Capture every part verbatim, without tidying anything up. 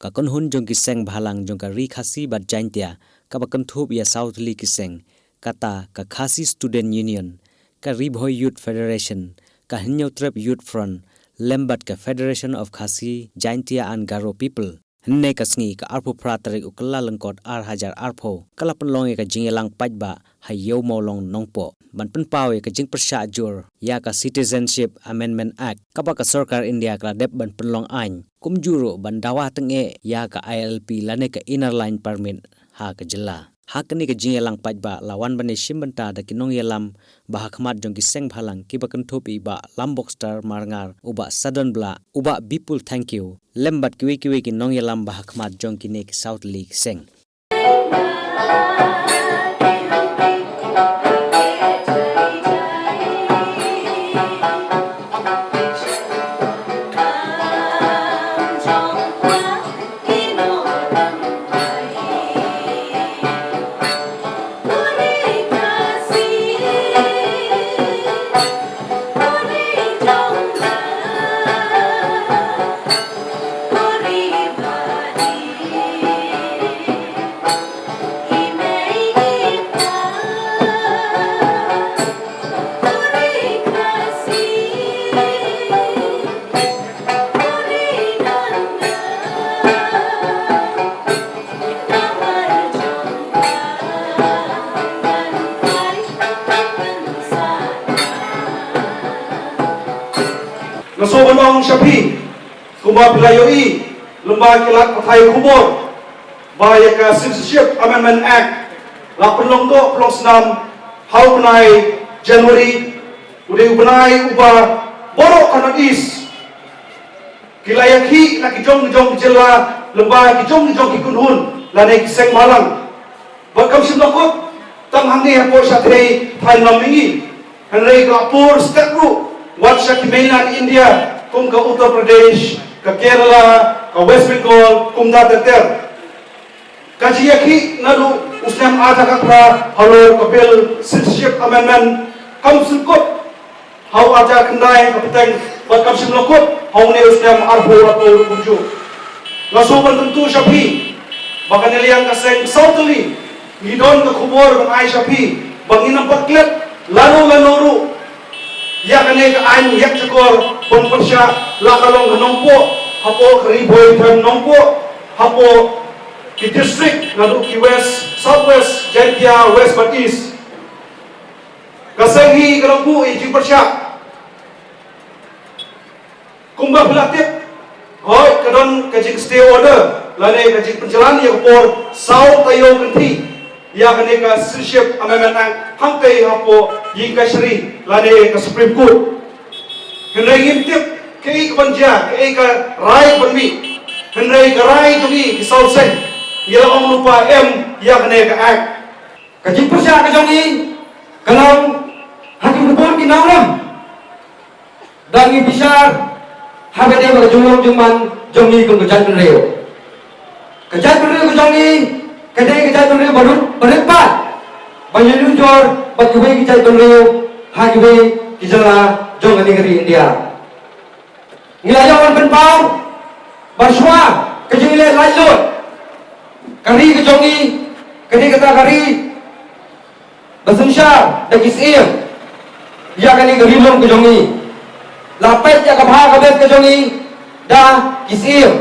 Ka kynhun jong ki seng bhalang jong ka Ri Khasi bad Jaintia kaba kynthup ïa saw tylli ki seng, kata ka Khasi Student Union, ka Ri Bhoi Youth Federation, ka Hynñiewtrep Youth Front, lem bad ka Federation of Khasi, Jaintia and Garo People, hynne ka sngi ka arphew phra tarik u Kyllalyngkot ar hajar arphew ka la pynlong ïa ka jingïalang paidbah ha Ïew Mawlong Nongpoh ban pynpaw ïa ka jingpyrshah jur ïa ka Citizenship Amendment Act kaba ka sorkar India ka la dep ban pynlong aiñ, kumjuh ruh ban dawa tyngeh ïa ka I L P lane ka Inner Line Permit ha ka jylla. Ha kane ka jingïalang paidbah la wan ban ïashim bynta da ki nongïalam ba ha khmat jong ki seng bhalang kiba kynthup ïa i Bah Lambokstar Marngar, u Bah Sadon Blah, u Bah Bipul Thangkhiew, lem bad kiwei kiwei ki nongïalam ba ha khmat jong kine ki saw tylli ki seng. Nga sngewbha ban ong sha phi, kumba phi la ïohi lyngba ki lad pathai khubor, ba ïa ka Citizenship Amendment Act la pynlong, to pynlong snam ha u bnai January, u dei u bnai uba baroh ka North East ki la ïakhih na ki jong ki jong ki jylla lyngba ki jong ki jong ki kynhun lane ki seng bhalang. Bad kam shym la kut tang hangne hapoh shatei thaiñ Lawmngi, hynrei ka la pur stet ruh wat sha ki mainland India kum ka Uttar Pradesh, ka Kerala, ka West Bengal, kumta ter ter. Ka jingïakhih naduh u snem ar hajar khatphra halor ka Bill Citizenship Amendment kam shym kut ha u ar hajar khyndai ka bteng bad kam shym la kut ha une u snem arphew arphew ruh kumjuh. Nga sngewbha ban kyntu sha phi ba kane liang ka seng saw tylli ngi don ka khubor ban ai sha phi ba ngin ym pat klet lano lano ruh ïa kane ka aiñ ïaid shkor ban pyrshah, la ka long ha Nongpoh, hapoh ka Ri Bhoi Them Nongpoh, hapoh ki district naduh ki West, South West, Jaintia, West bad East. Ka seng hi ka long buh ïa jingpyrshah. Kumba phi la tip, hooid ka don ka jingstay order lane ka jingpynjlan ïa ka por saw taïew kynthih ïa kane ka Citizenship Amendment Act hangtei hapoh ïing kashari lane ka Supreme Court. Hynrei ngim tip kaei ka ban jia, kaei ka rai ban mih. Hynrei ka rai jong ngi ki saw seng ngi la ong lypa em ïa kane ka act. Ka jingpyrshah ka jong ngi ka long ha ki bun ki nongrim. Da ngi bishar ha kane ka jinglong jingman jong ngi kum ka jaitbynriew. Ka jaitbynriew ka jong ngi ka dei ka jaitbynriew ba rit, ba rit paid, ba ïanujor bad kiwei ki jaitbynriew ha kiwei ki jylla jong kane ka ri India. Ngi la ïoh ban pynpaw ba shuwa ka jingleh laitluid, ka ri ka jong ngi ka dei kata ka ri ba synshar da ki syiem ïa kane ka ri lum ka jong ngi. La peit ïa ka bha ka biang ka jong ngi da ki syiem.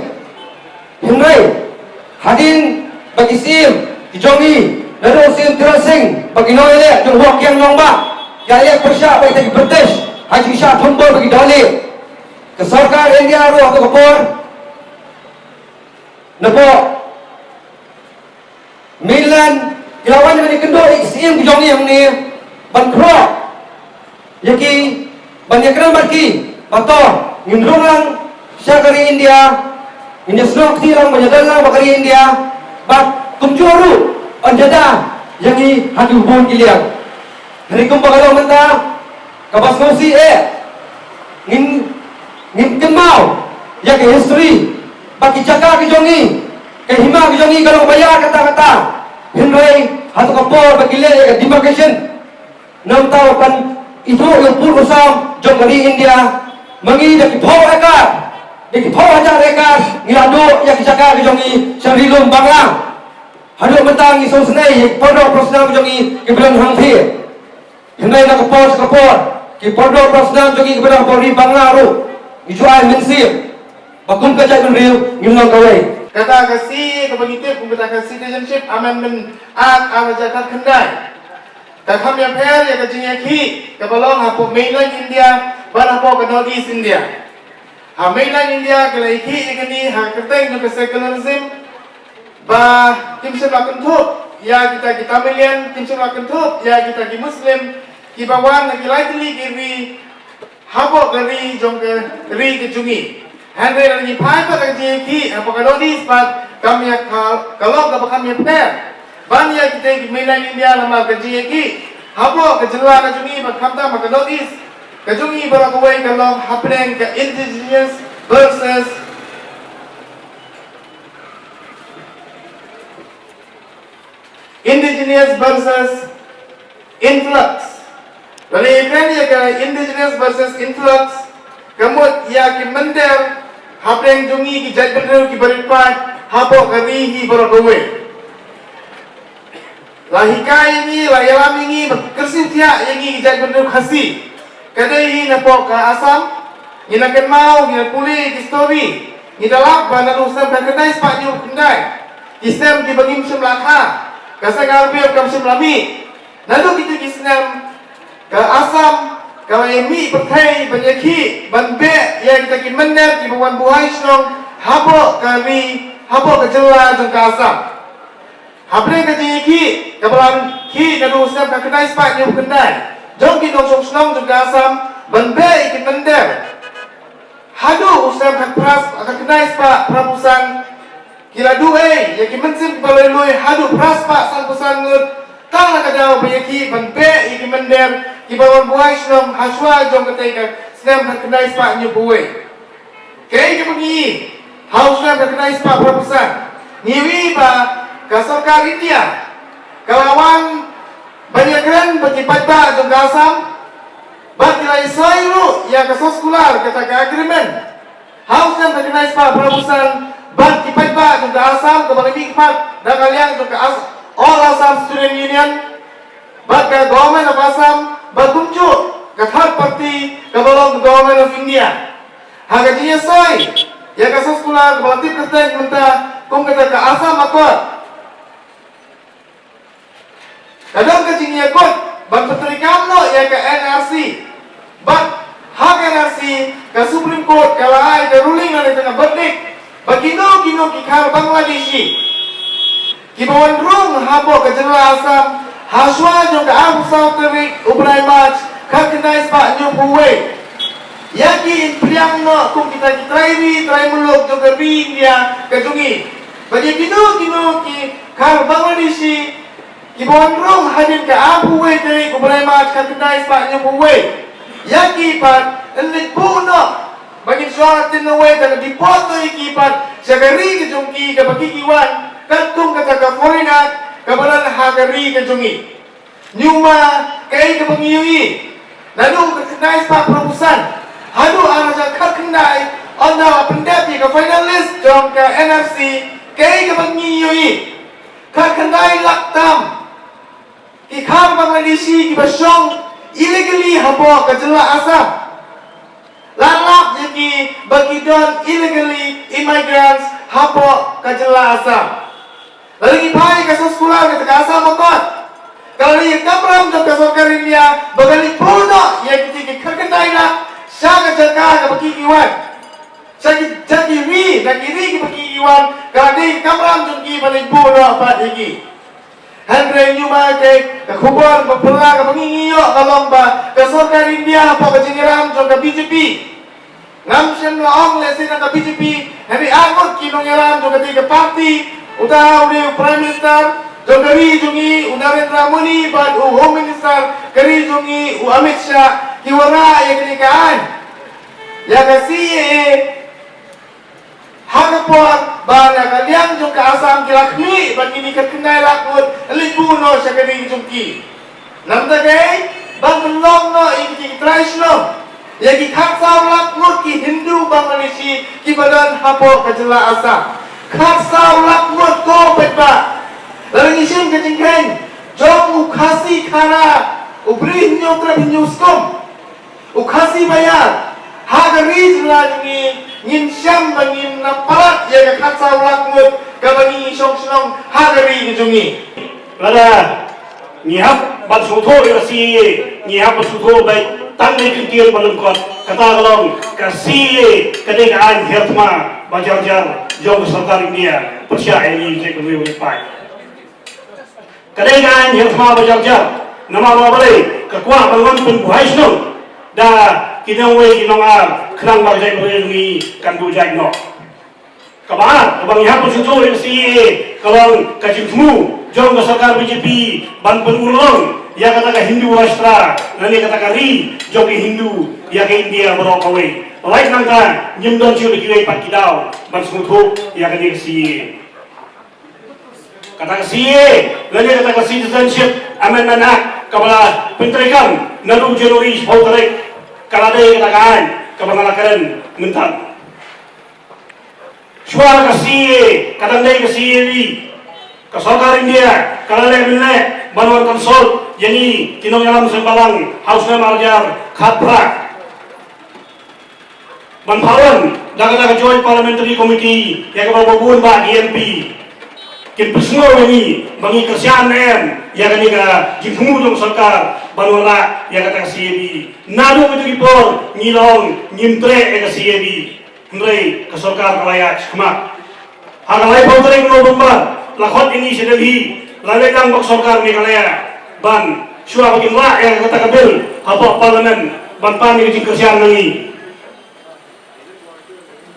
Hynrei hadien ba ki syiem ki jong ngi, naduh u syiem Tirot Sing bad ki nongïaleh jong u Hok Kiang Nangbah, ki la ïaleh pyrshah bad kita ki British ha jingshah thombor bad ki dohlieh. Ka sorkar India ruh ha kato ka por napoh mainland ki la wan ban ïakynduh ïa ki syiem ki jong ngi hangne ban khroh ïa ki, ban ïakren bad ki ba to ngin rung lang sha ka ri India, ngin ïasnoh kti lang ban ïadon lang bad ka ri India, bad kumjuh ruh ban ïada ïa ngi ha ki bun ki liang. Hynrei kumba ka long mynta kaba sngewsih eh, ngin, ngin kynmaw ïa ka history ba ki jaka ki jong ngi, ka hima ki jong ngi ka long ba ïar katta katta. Hynrei ha kato ka por ba ki leh ïa ka demarcation, namar ba pan ithuh ïa u pud u sawm jong ka ri India, ma ngi da ki phew ekar, da ki phew hajar ekar Ngi la duh ïa ki jaka ka jong ngi sha ri lum Bangla. Haduh mynta ngi sngewsynei ïa ki por doh por snam jong ngi kiba don hangthie. Hynrei na ka por sha ka por, ki por doh por snam jong ngi kiba don ha ri Bangla ruh ngi ju ai mynsiem ba kum ka jaitbynriew ngin long kawei. Kata ka C A A kaba ngi tip kum kata ka Citizenship Amendment Act ar hajar khatkhyndai ka kham ïapher ïa ka jingïakhih kaba long hapoh mainland India bad hapoh ka North East India. Ha mainland India ki la ïakhih ïa kane ha ka kyrteng jong ka secularism, ba kim shym la kynthup ïa kita ki Tamilian, kim shym la kynthup ïa kita ki Muslim kiba wan na ki lai tylli ki ri hapoh ka ri jong ka ri ka jong ngi. Hynrei lada ngi phai pat ka jingïakhih hapoh ka North East pat kam ïa ka, ka long kaba kham ïapher ban ïa kita ki mainland India namar ka jingïakhih hapoh ka jylla ka jong ngi bad khamtam ha ka North East ka jong ngi baroh kawei ka long hapdeng ka indigenous versus indigenous versus influx. Lada ngi kren ïa ka indigenous versus influx, ka mut ïa ki mynder hapdeng jong ngi ki jaitbynriew kiba rit paid hapoh ka ri hi baroh kawei. La hikai ïa ngi, la ïalam ïa ngi, ba kyrsiew thiah ïa ngi ki jaitbynriew Khasi. Ka dei hi napoh ka Assam, ngi la kynmaw, ngi la pule ïa ki story, ngi da lap ba naduh snem khatkhyndai spah hynñiewphew khyndai, ki snem kiba ngim shym la kha, ka seng R P F kam shym la mih. Naduh kito ki snem ka Assam ka la ïa mih pyrthei ban ïakhih ban beh ïa kita ki mynder kiba wan buhai shnong hapoh ka ri, hapoh ka jylla jong ka Assam. Hapdeng ka jingïakhih kaba la khih naduh u snem khatkhyndai spah hynñiewphew khyndai jong ki nongshong shnong jong ka Assam ban beh ïa ki mynder, haduh u snem khatphra, khatkhyndai spah phraphew san, ki la duh ei ïa ki mynsiem kiba lui lui haduh phra spah sanphew san ngut. Tang la ka daw ba ïakhih ban beh ïa ki mynder kiba wan buhai shnong hashwa jong katei ka snem khatkhyndai spah hynñiewphew wei. Kaei kaba ngi ïohi ha u snem khatkhyndai spah phraphew san, ngi ïohi ba ka sorkar India ka la wan ban ïakren bad ki paidbah jong ka Assam bad ki la ïasoi ruh ïa ka soskular, kata ka agreement. Ha u snem khatkhyndai spah phraphew san bad ki paidbah jong ka Assam kaba la mihkhmat da ka liang jong ka As-, All Assam Student Union bad ka Government of Assam bad kumjuh ka third party kaba long ka Government of India. Ha ka jingïasoi ïa ka soskular kaba la tip kyrteng mynta kum kata ka Assam Accord, ka don ka jingïakut ban pyntreikam noh ïa ka N R C. Bad ha ka N R C ka Supreme Court ka la ai ka ruling lane ka verdict ba kino kino ki khar Bangladeshi kiba wan rung hapoh ka jylla Assam hashwa jong ka arphew saw tarik u bnai March khatkhyndai spah hynñiewphew wei, ïa ki yn pdiang noh kum kita ki trai ri trai muluk jong ka ri India ka jong ngi. Bad ïa kino kino ki khar Bangladeshi kiba wan rung hadien ka arphew wei tarik u bnai March khatkhyndai spah hynñiewphew wei, ïa ki pat yn leit buh noh, ba ngin shuwa ktien nawei, te deport noh ïa ki pat sha ka ri ka jong ki kaba ki ki wan, katkum kata ka Foreign Act kaba don ha ka ri ka jong ngi. Ñiuma kaei kaba ngi ïohi, naduh ka khatkhyndai spah phraphew san haduh ar hajar khatkhyndai, ynda la pyndep ïa ka final list jong ka N R C, kaei kaba ngi ïohi, khatkhyndai lak tam ki khar Bangladeshi kiba shong illegally hapoh ka jylla Assam. La lap ïa ki ba ki don illegally immigrants hapoh ka jylla Assam. Lada ngi phai ïa ka soskular kata ka Assam Accord, ka la ïa kamram jong ka sorkar India ba ka leit buh noh ïa kiti ki khatkhyndai lak sha ka jaka kaba ki ki wan, sha ki, sha ki ri, na ki ri kiba ki ki wan, ka la dei ka kamram jong ki ba leit buh noh pat ïa ki. Hynrei ñiuma kaei ka khubor ba phylla kaba ngi ngi ïoh ka long ba ka sorkar India hapoh ka jingïalam jong ka B J P, ngam shym la ong lehse na ka B J P, hynrei ar ngut ki nongïalam jong katei ka party, uta u dei u Prime Minister jong ka ri jong ngi u Narendra Modi bad u Home Minister ka ri jong ngi u Amit Shah, ki wanrah ïa katei ka aiñ, ïa ka C A A. Ha ka por ba na ka liang jong ka Assam ki la khmih ba kine ki khyndai lak ngut leit buh noh sha ka ri jong ki. Namar kaei? Ban pynlong noh ïa ki trai shnong, ïa ki khatsaw lak ngut ki Hindu Bangladeshi kiba don hapoh ka jylla Assam. Khatsaw lak ngut ko paidbah. Lada ngi shim ka jingkheiñ jong u Khasi Khara, u Bri Hynñiewtrep Hynñiewskum, u Khasi Baïar, ha ka ri jylla jong ngi, ngin shem ba ngin nang palat ïa ka khatsaw lak ngut kaba ngi shong shnong ha ka ri ka jong ngi. Lada ngi hap ban sngewthuh ïa ka C A A, ngi hap ban sngewthuh beit tang dei ka ktien ba lyngkot, kata ka long ka C A A ka dei ka aiñ hiar thma ba jar jar jong ka sorkar India pyrshah ïa ngi ki jaitbynriew ri paid. Ka dei ka aiñ hiar thma ba jar jar, namar ba balei ka kwah ban wan pynbuhai shnong da ki nongwei ki nongar khnang ba ka jaitbynriew ngi kan duh jait noh. Kaba ar, kaba ngi hap ban sngewthuh ïa ka C A A ka long ka jingthmu jong ka sorkar B J P ban pynurlong ïa kata ka Hindu Rashtra lane kata ka ri jong ki Hindu ïa ka India baroh kawei. Lait nangta ngim don shuh da kiwei pat ki daw ban sngewthuh ïa kane ka C A A. Kata ka C A A lane kata ka Citizenship Amendment Act kaba la pyntreikam naduh January shiphew tarik, ka la dei kata ka aiñ kaba nga la kren mynta. Shuwa ka C A A, ka dang dei ka C A B, ka sorkar India ka la leh mynleh ban wan consult ïa ngi ki nongïalam seng balang ha u snem ar hajar khatphra. Ban phah wan da kata ka Joint Parliamentary Committee ïa kaba bun bah ki M P kin pynsngew ïa ngi ba ngi kyrshan ne em ïa kane ka jingthmu jong ka sorkar ban wanrah ïa kata ka C A B. Naduh kata ki por ngi la ong ngim treh ïa ka C A B. Hynrei ka sorkar ka la ïaid shakhmat. Ha ka laiphew tarik November la khot ïa ngi sha Delhi, la leit lang bad ka sorkar Meghalaya ban shuwa ba kin rah ïa kata ka bill hapoh Parliament ban pan ïa ka jingkyrshan na ngi.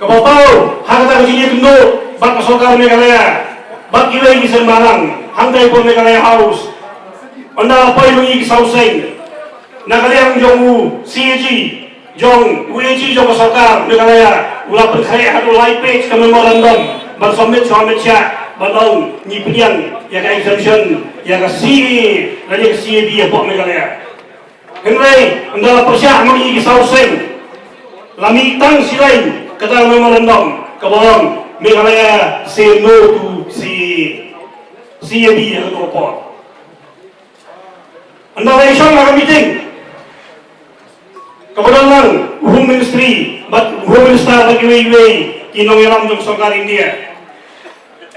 Kaba paw ha kata ka jingïakynduh bad ka sorkar Meghalaya bad kiwei ki seng balang hangtai hapoh Meghalaya House. Ynda la poi ma ngi ki saw seng na ka liang jong u C A G, jong u A G jong ka sorkar Meghalaya u la pynkhreh haduh lai page ka memorandum ban submit sha Amit Shah ban ong ngi pdiang ïa ka exemption ïa ka C A A lane ka C A B hapoh Meghalaya. Hynrei ynda la pyrshah ma ngi ki saw seng, la mih tang shi lain kata ka memorandum kaba ong Meghalaya say no to C A A, C A B ha kato ka por. Ynda la ïashong ha ka meeting kaba don lang u Home Ministry bad u Home Minister bad kiwei kiwei ki nongïalam jong ka sorkar India,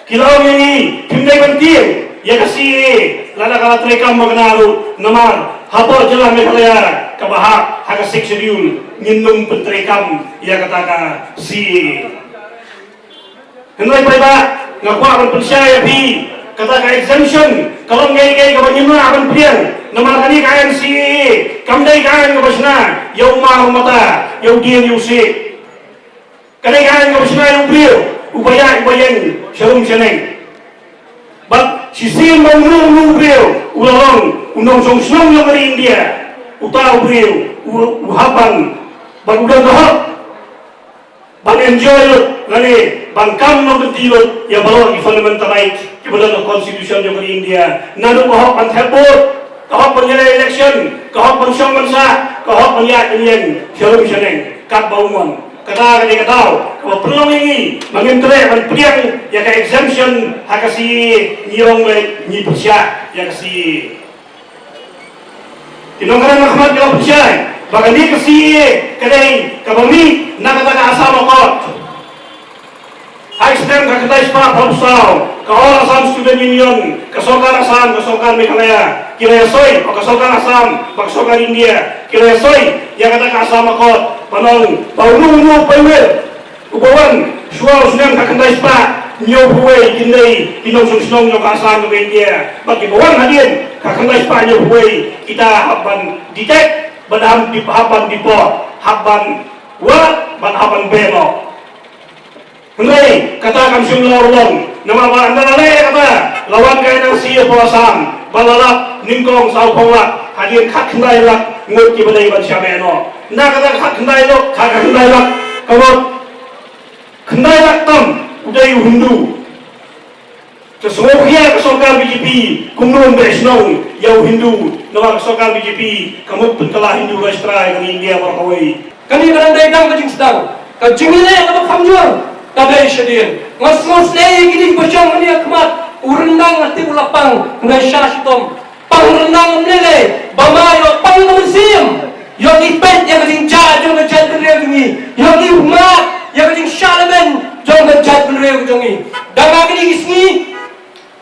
ki la ong ïa ngi kim dei ban tieng ïa ka C A A lada ka la treikam ba kane ruh, namar hapoh jylla Meghalaya kaba hap ha ka Sixth Schedule ngin nym pyntreikam ïa kata ka C A A. Hynrei paidbah, nga kwah ban pynshai ïa phi, kata ka exemption ka long kaei kaei kaba ngim lah ban pdiang, namar kane ka aiñ C A A kam dei ka aiñ kaba shna ïa u mar u mata, ïa u dieng ïa u siej. Ka dei ka aiñ kaba shna ïa u briew uba ïaid uba ïeng sharum shaneng. Bad shisien ba uno uno u briew u la long u nongshong shnong jong ka ri India, uta u briew u, u hap ban, ban, u don ka hok ban enjoy lut lane ban kam nongkynti lut ïa baroh ki fundamental rights kiba don ha ka constitution jong ka ri India, naduh ka hok ban thep vote, ka hok ban ïaleh election, ka hok ban shong ban sah, ka hok ban ïaid ban ïeng sharum shaneng katba u mon. Kata ka dei ka daw kaba pynlong ïa ngi ba ngim treh ban pdiang ïa ka exemption ha ka C A A. Ngi ong ba ngi pyrshah ïa ka C A A. Ki nongkren na khmat ki la pynshai ba kane ka C A A ka dei kaba mih na kata ka Assam Accord. Ha ka snem khatkhyndai spah phra phew saw, ka All Assam Student Union, ka sorkar Assam, ka sorkar Meghalaya ki la ïasoi, ka sorkar Assam bad ka sorkar India ki la ïasoi ïa kata ka Assam Accord ban ong ba uno uno u paidbah uba wan shuwa u snem khatkhyndai spah hynñiewphew wei kin dei ki nongshong shnong jong ka Assam jong ka India, bad kiba wan hadien khatkhyndai spah hynñiewphew wei kita hap ban detect bad hap, hap ban deport, hap ban wad bad hap ban beh noh. Hynrei kata kam shym la urlong, namar ba ynda la leh kata la wan ka N R C hapoh Assam bad la lap nyngkong saw phew lak, hadien khatkhyndai lak ngut kiba dei ban shah beh noh. Na kata khatkhyndai lak, khatkhyndai lak ka mut khyndai lak tam u dei u Hindu. Te sngewkhia ka sorkar B J P kumno ban beh shnong ïa u Hindu, namar ka sorkar B J P ka mut pynkylla Hindu Rashtra ïa ka India baroh kawei. Kane ka dang dei tang ka jingsdang, ka jingïaleh kaba kham Jur, ka dei shadien. Nga sngewsynei ïa kine kiba shong hangne ha khmat, u ryndang nga tip u la pang, hynrei sha shitom. Pang ryndang ym lei lei, ba ma ïoh pang ka mynsiem. Ïoh ngi peit ïa ka jingjia jong ka jaitbynriew jong ngi. Ïoh ngi mad ïa ka jingshah lamen jong ka jaitbynriew jong ngi. Dang ha kine ki sngi,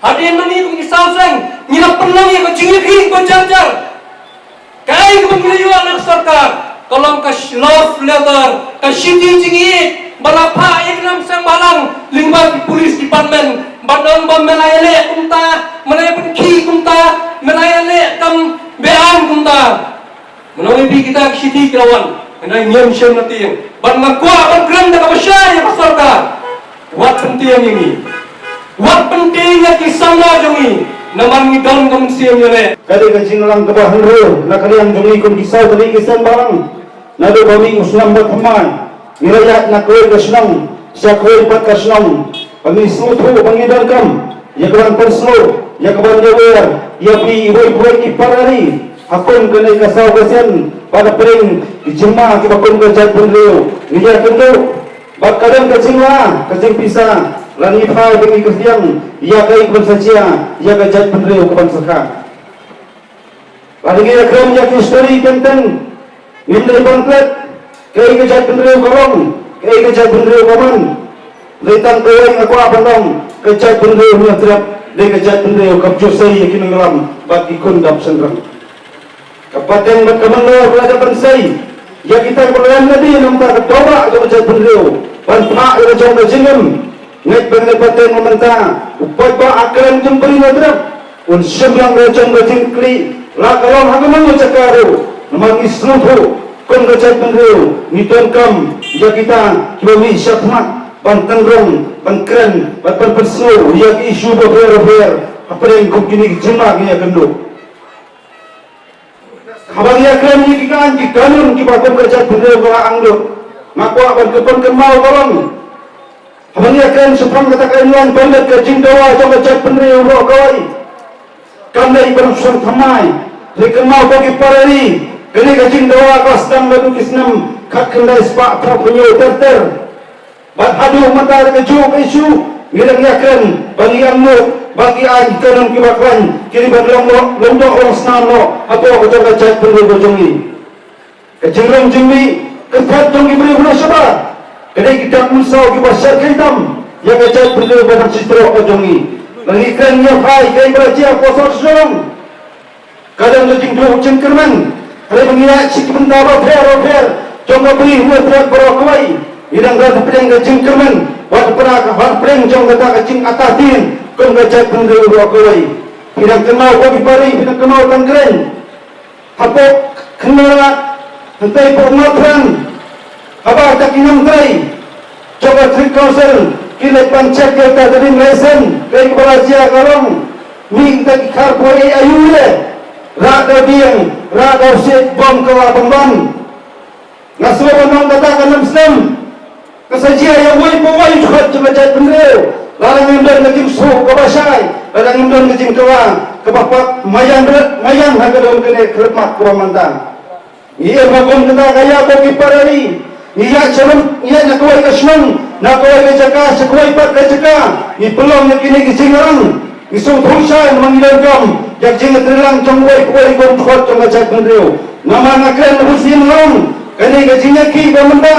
hadien ba ngi kum ki saw seng, ngi la pynlong ïa ka jingïakhih ba jar jar. Kaei kaba ngi la ïoh na ka sorkar, ka long ka sh-, love letter, ka shithi jingïeit, ba la phah ïa ki nongshong seng bhalang, lyngba ki police department, ban ong ba me la ïaleh kumta, me la ïapynkhih kumta, me la ïaleh kam beaiñ kumta. Mynno ïa phi kita ki shithi ki la wan, hynrei ngim shym la tieng. Bad nga kwah ban kren da kaba shai ïa ka sorkar. Wat pyntieng ïa ngi. Wat pyntieng ïa ki samla jong ngi. Namar ngi don ka mynsiem ïaleh. Ka dei ka jingïalang kaba hynriew na ka liang jong ngi kum ki saw tylli ki seng bhalang. Naduh ba mih u snem ba thymmai, ngi la ïaid na kawei ka shnong sha kawei pat ka shnong. Ba ngi sngewthuh ba ngi donkam ïa ka ban pynsngew, ïa ka ban ïawer ïa phi iwei pa iwei ki para ri. Ha kum kane ka saw ka sien ba da pyrshang ki jingma kiba kum ka jaitbynriew ngi ïakynduh. Bad ka don ka jingla, ka jingpisa, lane phai ba ngi kyrtiang ïa kaei kaban sa jia ïa ka jaitbynriew kaban sa kha. Lada ngi ïakren ïa ka histori teng teng, ngim dei ban klet kaei ka jaitbynriew ka long, kaei ka jaitbynriew ka man. Dei tang kawei nga kwah ban ong, ka jaitbynriew Hynñiewtrep dei ka jaitbynriew kaba ju sei ïa ki nongïalam bad ki khun dap shynrang. Ka pateng bad ka mynder ka la dep ban sei ïa kita kiba la ïaid lade na bynta ka dohbah jong ka jaitbynriew ban phah ïa la jong ka jingim. Ngeit ba ngi la pateng mynta u paidbah ha Kren Jong Bri Hynñiewtrep un shim lang la jong ka jingkylli la ka long ha kano ka jaka ruh. Namar ngi sngewthuh kum ka jaitbynriew ngi donkam ïa kita kiba mih sha khmat ban tynrong, ban kren, ban, ban pynsngew ïa ki issue bapher bapher hapdeng kum kine ki jingma ngi ïakynduh. Haba ngi ïakren ïa ki aiñ ki kanun kiba kum ka jaitbynriew ka la angnud, nga kwah ban kynmaw ka long, haba ngi ïakren shaphang kata ka imlang pynleit ka jingdawa jong ka jaitbynriew baroh kawei, kam dei ban shong thymmai. Ngi kynmaw ko ki para ri, kane ka jingdawa ka sdang naduh ki snem khatkhyndai spah phraphew hynñiew ter ter. Bad haduh mynta da kajuh ka issue ngi dang ïakren ba ngi angnud ba ki aiñ ki kanun kiba khlaiñ ki dei ban long noh, long doh long snam noh hapoh ka jong ka jaitbynriew ka jong ngi. Ka jingrung jingmih kynthei jong ki briew hynriew shabar ka dei ki dak mynsaw kiba shyrkhei tam ïa ka jaitbynriew ba dang shi troh ka jong ngi. Lada ngi kren ïa phai kaei ba la jia ha Sor Shillong, ka dang ka jingduh jingkyrmen. Hynrei ba ngi ïaid sha ki bynta bapher bapher jong ka Bri Hynñiewtrep baroh kawei, ngi dang rat hapdeng ka jingkyrmen, wat hapdeng, wat hapdeng jong kata ka jingatatien kum ka jaitbynriew baroh kawei. Phi dang kynmaw ko ki para ri, phi dang kynmaw tang kren hapoh Khyndai, hangtei hapoh Nongkhrang, haba kita ki nongtrei jong ka District Council ki leit ban check ïa ka driving license, kaei kaba la jia ka long, mih kita ki khar poi ei aiu le, rah da biang, rah da u siej bom ka la bym wan. Nga sngew ban ong kata ka nam snem ka sa jia ïa uwei pa uwei u dkhot jong ka jaitbynriew. Lada ngim don ka jingsuk kaba shai, lada ngim don ka jingkylla kaba pat, maïan rit maïan ha ka don kane ka khyllipmat kaba mynta. Ngi im ha kum kata ka ïa ko ki para ri, ngi ïaid sha rum, ngi ïaid na kawei ka shnong, na kawei ka jaka sha kawei pat ka jaka, ngi pynlong ïa kine ki jingrang. Ngi sngewthuh shai namar ngi donkam ïa ka jingïatreilang jong uwei pa uwei kum u dkhot jong ka jaitbynriew. Namar nga kren ha u sien nga ong, kane ka jingïakhih ba mynta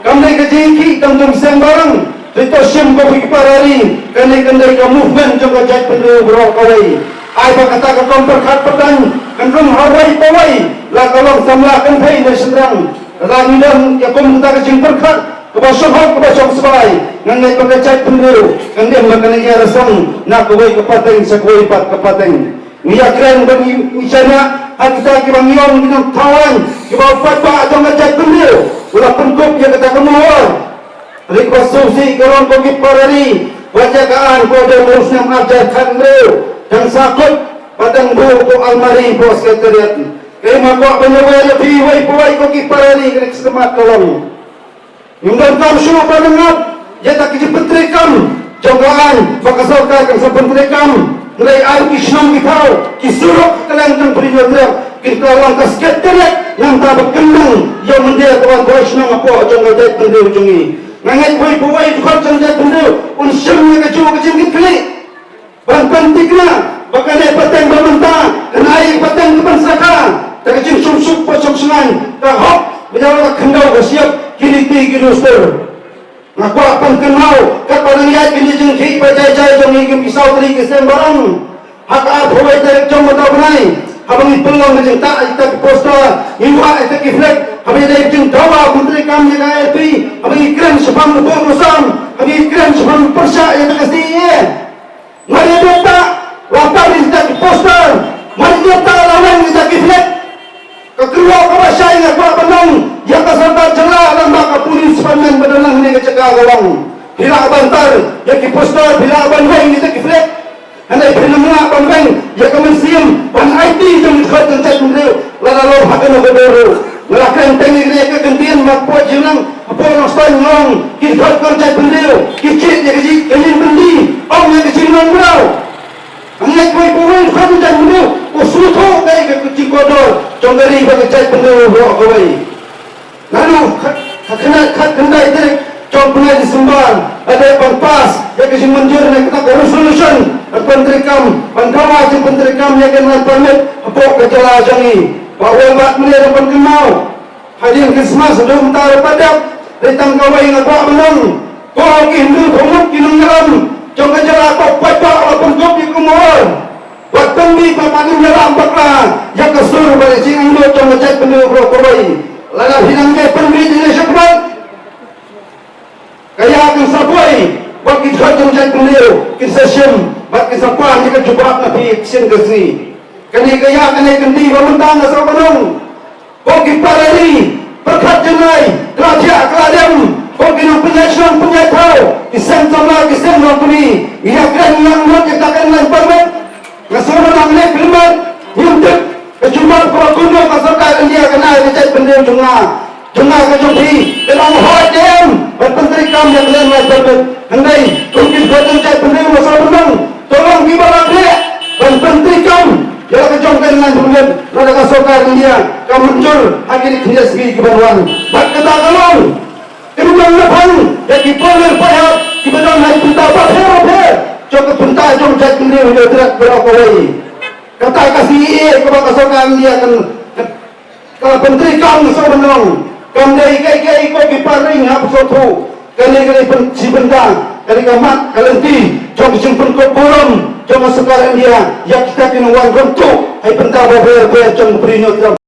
kam dei ka jingïakhih tang jong seng bhalang. Te to shim ko ki para ri, kane kan dei ka movement jong ka jaitbynriew baroh kawei. Ai ba kata ka kam pyrkhat pyrthei kan rung ha uwei pa uwei, la ka long samla kynthei ne shynrang. Lada ngi don ïa kum kata ka jingpyrkhat kaba shong hok kaba shong sbai, nga ngeit ba ka jaitbynriew kan im ba kan ïa rasong na kawei ka pateng sha kawei pat ka pateng. Ngi ïakren ba ngi, ngi shaniah ha kita kiba ngi ong ki nongthaw aiñ, kiba u paidbah jong ka jaitbynriew u la pynkup ïa kata ka mohor. Hynrei kaba sngewsih ka long ko ki para ri, wat ïa ka aiñ ko dei u snem arhajar khathynriew dang sah kut bad dang buh hapoh almari hapoh Secretariat. Kaei ma kwah ban ïawer ïa phi uwei pa uwei ko ki para ri, kane ka sngewmat ka long, ngim donkam shuh ban ngat ïa kita ki jingpyntreikam jong ka aiñ ba ka sorkar kan sa pyntreikam. Hynrei ai ki shnong ki thaw, ki surok kylleng jong ka Bri Hynñiewtrep kin kylla long ka Secretariat, nangta ba kyndong ïa u mynder ka wan ba shnong hapoh jong ka jaitbynriew jong ngi. Nga ngeit uwei pa uwei u dkhot jong ka jaitbynriew un shim ïa kajuh ka jingkitkhlieh ban pynthikna ba kane ka pateng ba mynta kan ai ka pateng ka pynsakha da ka jingsngewsuk ba shong shngaiñ, ka hok ba ïa la ka khyndew ka shyiap, ki riti ki dustur. Nga kwah pynkynmaw katba nang ïaid kine ki jingkhih ba jai jai jong ngi kum ki saw tylli ki snem ba rang. Ha ka arphew wei tarik jong mynta u bnai, haba ngi pynlong ka jingtah ïa kita ki poster, ngi wah ïa kita ki flag, haba ïadei ka jingdawa ban treikam ïa ka I L P, haba ngi kren shaphang u buh u sam, haba ngi kren shaphang u pyrshah ïa ka C A A. Mar ïa dei tah la pynlong ïa kita ki poster, mar ïa dei tah la weng ïa kita ki flag. Ka kyrwoh kaba shai nga kwah ban ong ïa ka sorkar jylla lem bad ka police department ba don hangne ka jaka ka long, phi lah ban tar ïa ki poster, phi lah ban weng ïa kita ki flag. Hynrei phin ym lah ban weng ïa ka mynsiem ban aiti jong ki dkhot jong jaitbynriew lada long ha kano ka dur ruh. Nga la kren teng ïa kane ka kyntien, ma hapoh Jingrang, hapoh Nongstoiñ nga ong ki dkhot jong jaitbynriew ki jied ïa ka jingkylliang byndi, ym ïa ka jinglong mraw. Nga ngeit uwei pa uwei u dkhot jong jaitbynriew u sngewthuh kaei ka jingkordor jong ka ri bad ka jaitbynriew baroh kawei. Naduh khat, khat khyndai, khat khyndai tarik jong u bnai December la dep ban pass ïa ka jingmynjur na kata ka resolution ban pyntreikam, ban dawa jingpyntreikam ïa ka land permit hapoh ka jylla jong ngi. Bah Wai, bad mynne ruh ban kynmaw, hadien Christmas haduh mynta ruh pat dep. Dei tang kawei nga kwah ban ong, ko ki Hindu, ko ngut ki nongïalam jong ka jylla, ko paidbah, la pynkup ïa ka umor. Wat pynmih ba pat ym ïalam bakla ïa ka sur bad ïa ka jingangnud jong ka jaitbynriew baroh kawei. Lada phi nang ïa pynmih ïa ka shakhmat, ka ïa kan sa poi bad ki dkhot jong jaitbynriew kin sa shim bad kin sa pan ïa ka jubab na phi sien ka sngi. Kane ka ïa kane ka dei ba mynta nga sa ban ong, ko ki para ri, pyrkhat janai, kla thiah kla dem, ko ki nongpynïaid shnong pynïaid thaw, ki seng samla, ki seng longkmie, ngi ïa kren ngi ïa ngeit ïa ka kren lang permit. Nga sngew ba nang leh kyrmen, ngim tip ka jubab kaba kynnoh ka sorkar India ka na ka jaitbynriew jong nga, jong nga ka jong phi, ka long hooid ne em ban pyntreikam ïa ka land permit. Hynrei kum ki dkhot jong jaitbynriew nga sngew ba nang, to long kiba la leh ban pyntreikam ïa la ka jong ka land permit lada ka sorkar India ka mynjur ha kine ki khyndiat sngi kiban wan. Bad kata ka long Kynjong na pang ïa ki por leh paidbah kiba don ha ki bynta bapher bapher jong ka bynta jong jaitbynriew ïa u tyrek baroh kawei. Kata ka C A A kaba ka sorkar India kan, kan, ka la pyntreikam, nga sngew ban ong, kam dei kaei kaei ko ki para ri, hap sngewthuh. Kane ka dei pyn, shi bynta, kane ka mat ka lynti jong ka jingpynkup burom jong ka sorkar India ïa kita ki nongwan rem tuh ha ki bynta bapher bapher jong ka bri, ïa u tyrek.